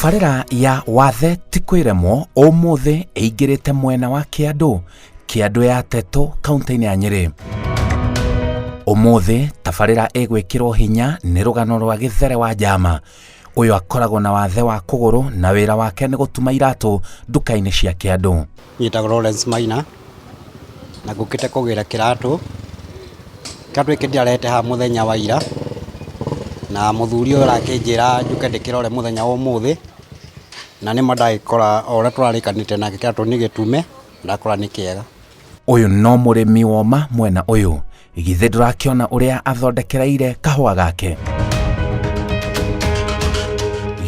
Tabarĩra ya Wathe ti kwĩremwo ũmũthĩ ĩingĩrĩte mwena wa Kĩandũ, Kĩandũ ya Tetũ kaunti-inĩ ya Nyĩrĩ. Ũmũthĩ tabarĩra ĩgwĩkĩrwo hinya nĩ rũgano rwa Gĩthere wa Njama. Ũyũ akoragwo na wathe wa kũgũrũ na wĩra wake nĩ gũtuma iratũ nduka-inĩ cia Kĩandũ. Njĩtagwo Lawrence Maina na ngũkĩte kũgĩra kĩratũ. Kĩratũ gĩkĩ ndĩrarehete haha mũthenya wa ira na mũthuri ũyũ arakĩnjĩra njũke ndĩkĩrore mũthenya wa ũmũthĩ na nĩma ndagĩkora o ũrĩa tũrarĩkanĩte nake kĩratũ nĩ gĩtume ndakora nĩ kĩega. Ũyũ no mũrĩmi woma mwena ũyũ, githĩ ndũrakĩona ũrĩa athondekereire kahũa gake?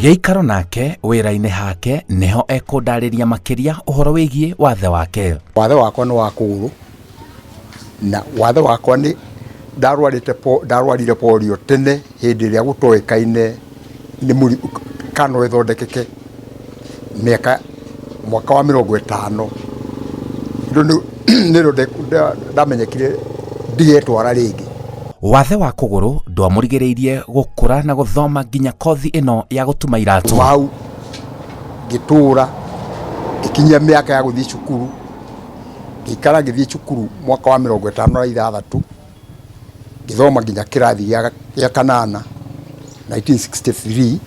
Gĩikaro nake wĩra-inĩ hake nĩho ekũndarĩria makĩria ũhoro wĩgiĩ wathe wake. Wathe wakwa nĩ wa kũgũrũ na wathe wakwa nĩ ndarwarĩte ndarwarire polio tene hĩndĩ ĩrĩa gũtoĩkaine nĩ mũrimũ kana no ĩthondekeke mĩaka mwaka wa 50 rĩu nĩrĩo ndamenyekire ndigetwara rĩngĩ. Wathe wa kũgũrũ ndwamũrigĩrĩirie gũkũra na gũthoma nginya kothi ĩno ya gũtuma iratũ. Kuma hau ngĩtũra ngĩkinyia mĩaka ya gũthiĩ cukuru, ngĩikara ngĩthiĩ cukuru mwaka wa 56 ngĩthoma nginya kĩrathi gĩa kanana 1963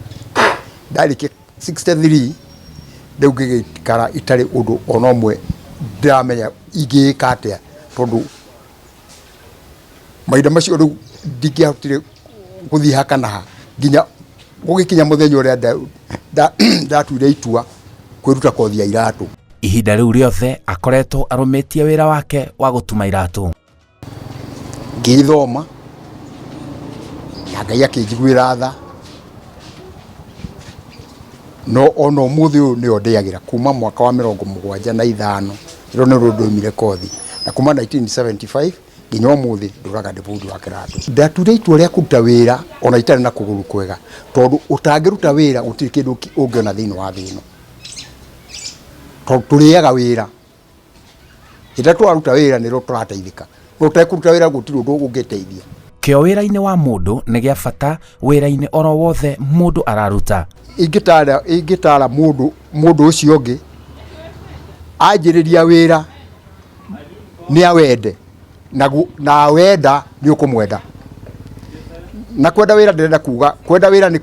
ndarĩkia 63 rĩu ngĩgĩikara itarĩ ũndũ ona ũmwe ndĩramenya ingĩka atĩa tondũ mahinda macio rĩu ndingĩahotire gũthiĩ ha kana ha nginya gũgĩkinya mũthenya ũrĩa ndatuire itua kwĩruta kothi ya iratũ. Ihinda rĩu rĩothe akoretwo arũmĩtie wĩra wake wa gũtuma iratũ. Ngĩthoma na Ngai akĩnjiguĩra tha no ona ũmũthĩ ũyũ nĩyo ndĩagĩra kuma mwaka wa 75 ĩro nĩrĩo ndoimire kothi na kuma 1975 nginya ũmũthĩ ndũraga ndĩ bundi wa kĩratũ. Ndatuire itua rĩa kũruta wĩra ona itarĩ na kũgũrũ kwega tondũ ũtangĩruta wĩra gũtirĩ kĩndũ ũngĩona thĩinĩ wa thĩ ĩno tondũ tũrĩaga wĩra. Hĩndĩ ĩrĩa tũraruta wĩra nĩrĩo tũrateithĩka, no ũtekũruta wĩra gũtirĩ ũndũ ũngĩteithia. Kĩo wĩra-inĩ wa mũndũ nĩ gĩa bata wĩra-inĩ oro wothe mũndũ araruta. Ingĩtara ingĩtara mũndũ mũndũ ũcio ũngĩ anjĩrĩria wĩra nĩ awende na awenda nĩ ũkũmwenda. Na kwenda wĩra ndĩrenda kuga kwenda wĩra nĩ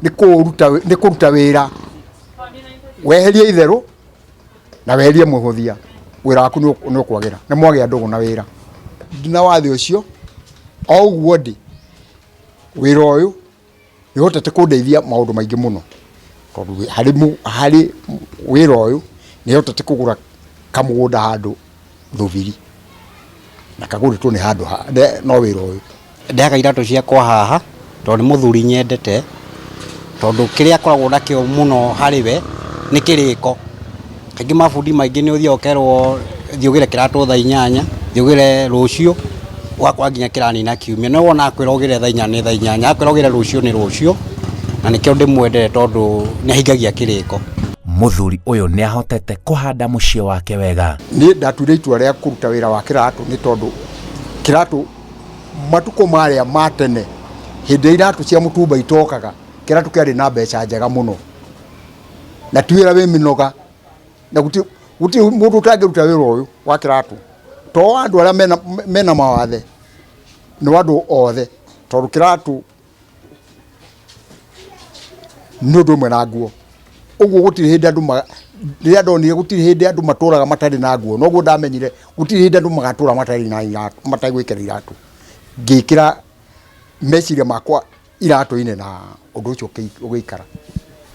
nĩ kũruta wĩra weherie itherũ na weherie mũhũthia wĩra waku nĩ ũkwagĩra nĩ mwagĩa ndũgũ na wĩra. Ndina wathe ũcio o ũguo ndĩ wĩra ũyũ nĩ ũhotete kũndeithia maũndũ maingĩ mũno tondũ harĩ harĩ wĩra ũyũ nĩ hotete kũgũra kamũgũnda handũ Thubiri na kagũrĩtwo nĩ handũ no wĩra ũyũ. Ndehaga iratũ ciakwa haha tondũ nĩ mũthuri nyendete, tondũ kĩrĩa akoragwo nakĩo mũno harĩ we nĩ kĩrĩko. Kaingĩ mabundi maingĩ nĩ ũthiaga ũkerwo thiĩ ũgĩre kĩratũ thaa 8, thiĩ ũgĩre rũciũ, ũgakora nginya kĩranina kiumia. No wona akwĩra ũgĩre thaa 8 nĩ thaa 8, akwĩra ũgĩre rũciũ nĩ rũciũ, na nĩkĩo ndĩmwendete tondũ nĩ ahingagia kĩrĩko. Mũthuri ũyũ nĩ ahotete kũhanda mũciĩ wake wega. Niĩ ndatuire itua rĩa kũruta wĩra wa kĩratũ nĩ tondũ kĩratũ matukũ marĩa ma tene hĩndĩ ĩrĩa iratũ cia mũtumba itokaga kĩratũ kĩarĩ na mbeca njega mũno na ti wĩra wĩ mĩnoga na gũtirĩ gũtirĩ mũndũ ũtangĩruta wĩra ũyũ wa kĩratũ to wa andũ arĩa mena, mena mawathe nĩ wa andũ othe tondũ kĩratũ nĩ ũndũ ũmwe na nguo ũguo gũtirĩ hĩndĩ andũ ma rĩrĩa ndonire gũtirĩ hĩndĩ andũ matũraga matarĩ na nguo noguo ndamenyire gũtirĩ hĩndĩ andũ magatũra matarĩ na iratũ mategwĩkĩra iratũ ngĩkĩra meciria makwa iratũ-inĩ na ũndũ ũcio ũgĩikara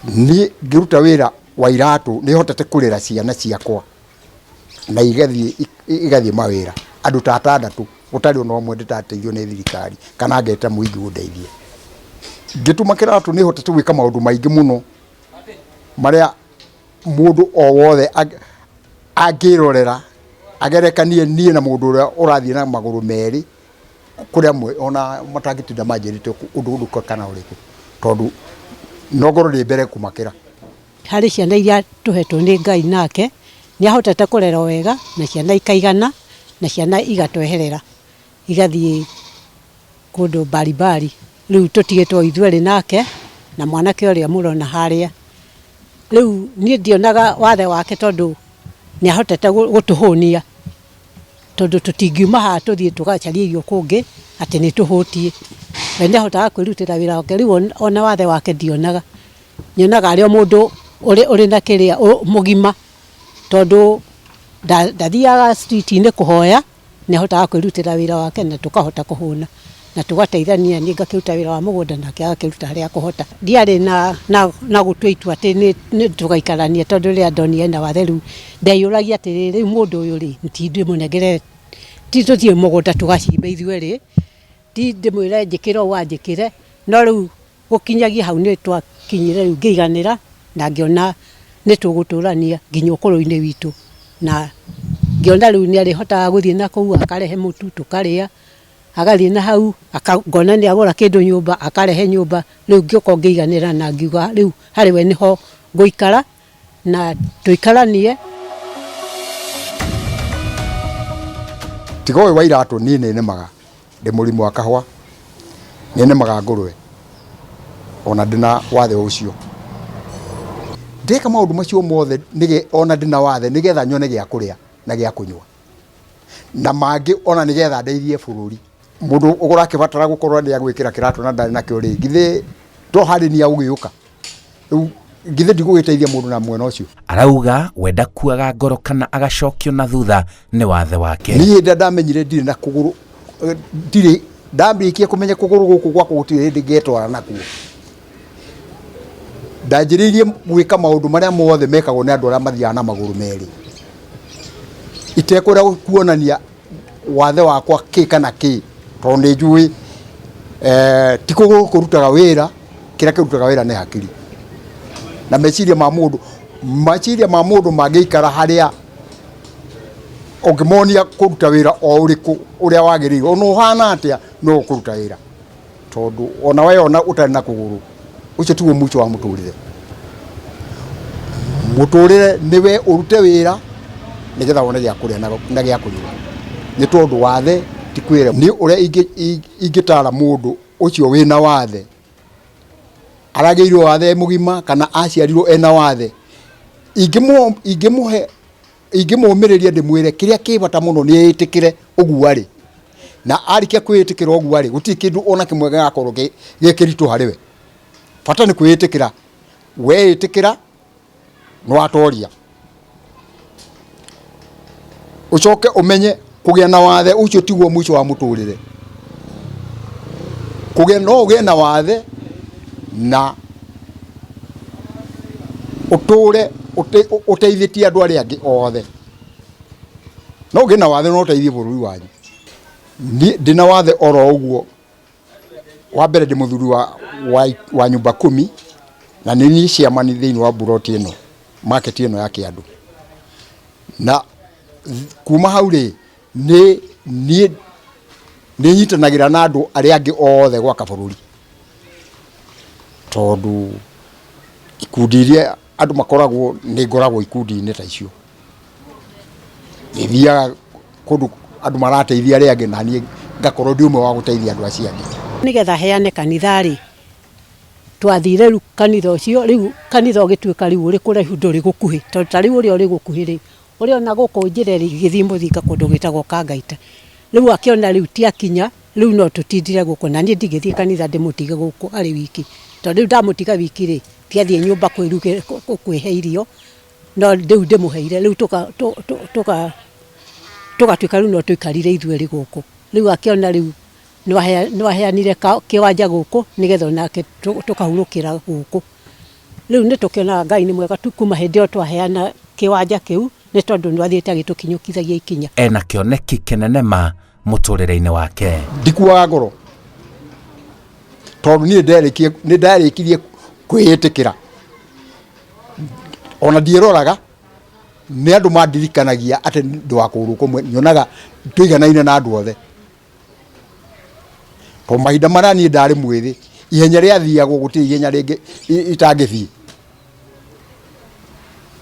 niĩ ngĩruta wĩra wa iratũ nĩ hotete kũrera ciana ciakwa na igathiĩ igathiĩ mawĩra andũ ta atandatũ gũtarĩ ona ũmwe ndĩtateithio nĩ thirikari kana ngeta mũingĩ ũndeithie. Ngĩtuma kĩratũ nĩ hotete gwĩka maũndũ maingĩ mũno marĩa mũndũ o wothe angĩrorera agerekanie niĩ na mũndũ ũrĩa ũrathiĩ na magũrũ merĩ kũrĩ amwe ona matangĩtinda manjĩrĩte ũndũ ũrĩkũ kana ũrĩkũ tondũ no ngorwo ndĩ mbere kũmakĩra. Harĩ ciana iria tũhetwo nĩ Ngai nake, nĩ ahotete kũrera wega na ciana ikaigana na ciana igatweherera igathiĩ kũndũ mbalimbali. Rĩu tũtigĩtwo ithuerĩ nake na mwanake ũrĩa mũrona harĩa. Rĩu niĩ ndionaga wathe wake tondũ nĩ ahotete gũtũhũnia, tondũ tũtingiuma haha tũthiĩ tũgacarie irio kũngĩ atĩ nĩ tũhũtiĩ. We nĩ ahotaga kwĩrutĩra wĩra wake, rĩu ona wathe wake ndionaga, nyonaga arĩ o mũndũ ũrĩ na kĩrĩa mũgima, tondũ ndathiaga street inĩ kũhoya. Nĩ ahotaga kwĩrutĩra wĩra wake na tũkahota kũhũna na tũgateithania, niĩ ngakĩruta wĩra wa mũgũnda nake agakĩruta harĩa akũhota. Ndiarĩ na gũtua itua atĩ nĩ tũgaikarania tondũ rĩrĩa ndonire ena wathe rĩu ndeyũragia atĩrĩrĩ, rĩu mũndũ ũyũ rĩ, ti ndĩmũnengere, ti tũthiĩ mũgũnda tũgacimbe ithuerĩ, ti ndĩmwĩre njĩkĩre ũũ anjĩkĩre, no rĩu Gũkinyagia hau nĩ twakinyire rĩu ngĩiganĩra na ngĩona nĩ tũgũtũrania nginya ũkũrũ-inĩ witũ. Na ngĩona rĩu nĩ arĩhotaga gũthiĩ na kũu akarehe mũtu tũkarĩa, agathiĩ na hau ngona nĩ agũra kĩndũ nyũmba akarehe nyũmba, rĩu ngĩũka o ngĩiganĩra na ngiuga rĩu harĩ we nĩho ngũikara na tũikaranie. Tiga ũyũ wa iratũ niĩ nĩ nĩmaga. Ndĩ mũrĩmi wa kahũa, nĩ nĩmaga ngũrũwe ona ndĩna wathe ũcio. Ndeka maũndũ macio mothe ona ndĩna wathe nĩgetha nyone gĩa kũrĩa na gĩa kũnyua, na mangĩ ona nĩgetha ndeithie bũrũri. Mũndũ ũrakĩbatara gũkorwo nĩ agwĩkĩra kĩratũ na ndarĩ nakĩo rĩ, githĩ to harĩ niĩ agũgĩũka? Rĩu githĩ ndigũgĩteithia mũndũ na mwena ũcio? Arauga we ndakuaga ngoro kana agacokio na thutha nĩ wathe wake. Niĩ hĩndĩ ĩrĩa ndamenyire ndirĩ na kũgũrũ, ndirĩ ndambĩkia kũmenya kũgũrũ gũkũ gwakwa gũtirĩ hĩndĩ ngetwara nakuo, ndanjĩrĩirie gwĩka maũndũ marĩa mothe mekagwo nĩ andũ arĩa mathiaga na magũrũ merĩ, itekwenda kuonania wathe wakwa kĩ kana kĩ, tondũ nĩ njũĩ ti kũgũrũ kũrutaga wĩra, kĩrĩa kĩrutaga wĩra nĩ hakiri na meciria ma mũndũ. Meciria ma mũndũ mangĩikara harĩa ũngĩmonia kũruta wĩra o ũrĩkũ ũrĩa wagĩrĩire, ona ũhana atĩa no ũkũruta wĩra. Tondũ ona weyona ũtarĩ na kũgũrũ, ũcio tiguo mũico wa mũtũrĩre. Mũtũrĩre nĩwe ũrute wĩra nĩgetha wone gĩa kũrĩa na gĩa kũnyua. Nĩ tondũ wathe ti kwĩra. Niĩ ũrĩa ingĩtara mũndũ ũcio wĩna wathe, aragĩirwo wathe e mũgima kana aciarirwo ena wathe, ingĩmũhe ingĩmũmĩrĩria ndĩmwĩre kĩrĩa kĩ bata mũno nĩ ĩtĩkĩre ũguo arĩ. Na arĩkia kwĩĩtĩkĩra ũguo arĩ, gũtirĩ kĩndũ ona kĩmwe gĩgakorwo gĩ kĩritũ harĩ we. Bata nĩ kwĩĩtĩkĩra. Weĩtĩkĩra nĩ watoria. Ũcoke ũmenye kũgĩa na wathe ũcio tiguo mũico wa mũtũrĩre. Kũgĩa no ũgĩe na wathe na ũtũre ũteithĩtie andũ arĩa angĩ othe. No ũgĩe na wathe na ũteithie bũrũri wanyu. Niĩ ndĩna wathe oro ũguo, wa mbere ndĩ mũthuri wa nyumba kumi na nĩ niĩ chairman thĩinĩ wa mburoti ĩno, market ĩno ya Kĩandũ. Na kuma hau rĩ, nĩ niĩ nĩ nyitanagĩra na andũ arĩa angĩ othe gwaka bũrũri. Tondũ ikundi iria andũ makoragwo nĩ ngoragwo ikundi-inĩ ta icio. Nĩ thiaga kũndũ andũ marateithia arĩa angĩ na niĩ ngakorwo ndĩ ũmwe wa gũteithia andũ acio angĩ. Nĩgetha heane kanitha rĩ, twathire rĩu kanitha ũcio, rĩu kanitha ũgĩtuĩka rĩu ũrĩ kũraihu ndũrĩ gũkuhĩ, tondũ ta rĩu ũrĩa ũrĩ gũkuhĩ rĩ, ũrĩ ona gũkũ njĩra ĩrĩa ĩgĩthiĩ mũthinga kũndũ gwĩtagwo Kangaita. Rĩu akĩona rĩu ti akinya, rĩu no tũtindire gũkũ, na niĩ ndingĩthiĩ kanitha ndĩmũtige gũkũ arĩ wiki, tondũ rĩu ndamũtiga wiki rĩ, ti athiĩ nyũmba kwĩhe irio, no rĩu ndĩmũheire, rĩu tũgatuĩka rĩu no tũikarire ithuerĩ gũkũ. Rĩu akĩona rĩu nĩwaheanire kĩwanja gũkũ, nĩgetha onake tũkahurũkĩra gũkũ. Rĩu nĩ tũkĩonaga Ngai nĩ mwega kuma hĩndĩ ĩyo twaheana kĩwanja kĩu, nĩ tondũ nĩ athiĩte agĩtũkinyũkithagia ikinya. Ena kĩoneki kĩnene ma mũtũrĩre-inĩ wake. Ndikuaga ngoro tondũ niĩ nĩ ndarĩkirie kwĩĩtĩkĩra, ona ndiĩroraga nĩ andũ mandirikanagia atĩ ndĩ wa kũgũrũ kũmwe, nyonaga tũiganaine na andũ othe. Tondũ mahinda marĩa niĩ ndarĩ mwĩthĩ, ihenya rĩathiagwo gũtirĩ ihenya rĩngĩ itangĩthiĩ.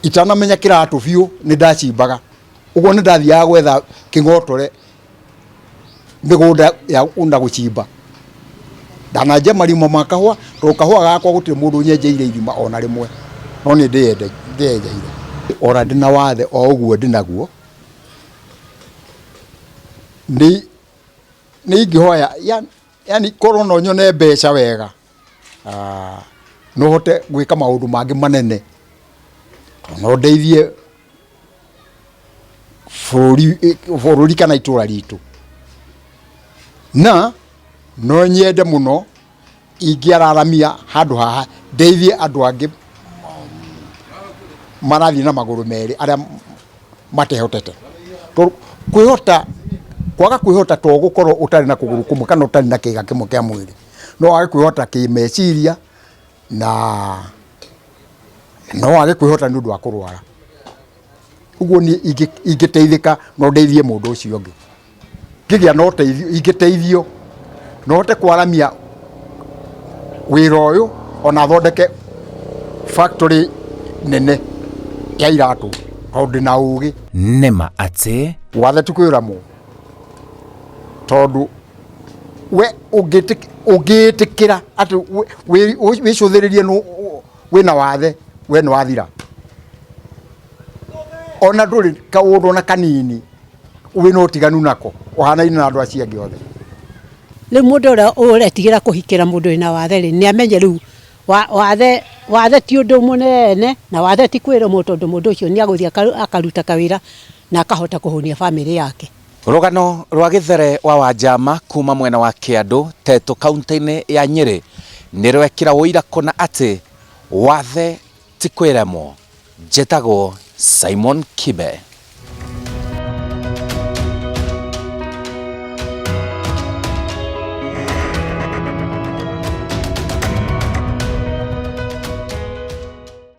Itanamenya kĩratũ biũ nĩ ndacimbaga, ũguo nĩ ndathiaga gwetha kĩng'otore mĩgũnda ya na gũcimba. Ndananjia marima ma kahũa, tondũ kahũa gakwa gũtirĩ mũndũ ũnyenjeire irima ona rĩmwe. No niĩ ndĩyenjeire. Ona ndĩ na wathe o ũguo ndĩ naguo, nĩ nĩ ingĩhoya yani korwo no nyone mbeca wega, no hote gwĩka maũndũ mangĩ manene. No ndeithie bũrũri bũrũri kana itũra ritũ. Na no nyende mũno ingĩararamia handũ haha ndeithie andũ angĩ marathiĩ na magũrũ merĩ arĩa matehotete. Tondũ kwĩhota, kwaga kwĩhota to gũkorwo ũtarĩ na kũgũrũ kũmwe kana ũtarĩ na kĩga kĩmwe kĩa mwĩrĩ, no wage kwĩhota kĩmeciria na no wage kwĩhota nĩ ũndũ wa kũrwara. Ũguo niĩ ingĩteithĩka no ndeithie mũndũ ũcio ũngĩ. Ngĩgĩa na ũteithio, ingĩteithio no hote kwaramia wĩra ũyũ ona thondeke factory nene ya iratũ tondũ ndĩna ũgĩ. Nĩma atĩ. Wathe ti kwĩramwo tondũ we ũngĩtĩkĩra atĩ wĩcũthĩrĩrie wĩna wathe we nĩ wathira. Ona ndũrĩ kaũndũ ona kanini wĩna ũtiganu nako ũhanaine na andũ acio angĩ othe. Rĩu mũndũ ũrĩa ũretigĩra kũhikĩra mũndũ wĩna wathe rĩ, nĩ amenye rĩu wathe wathe ti ũndũ mũnene na wathe ti kwĩrũmwo tondũ mũndũ ũcio nĩ agũthiĩ akaruta kawĩra na akahota kũhũnia bamĩrĩ yake. Rũgano rwa Gĩthere wa Wanjama kuma mwena wa Kĩandũ, Tetu kaunti-inĩ ya Nyĩrĩ nĩ rwekĩra ũira kũna atĩ wathe ti kwĩremwo. Njĩtagwo Simon Kibe.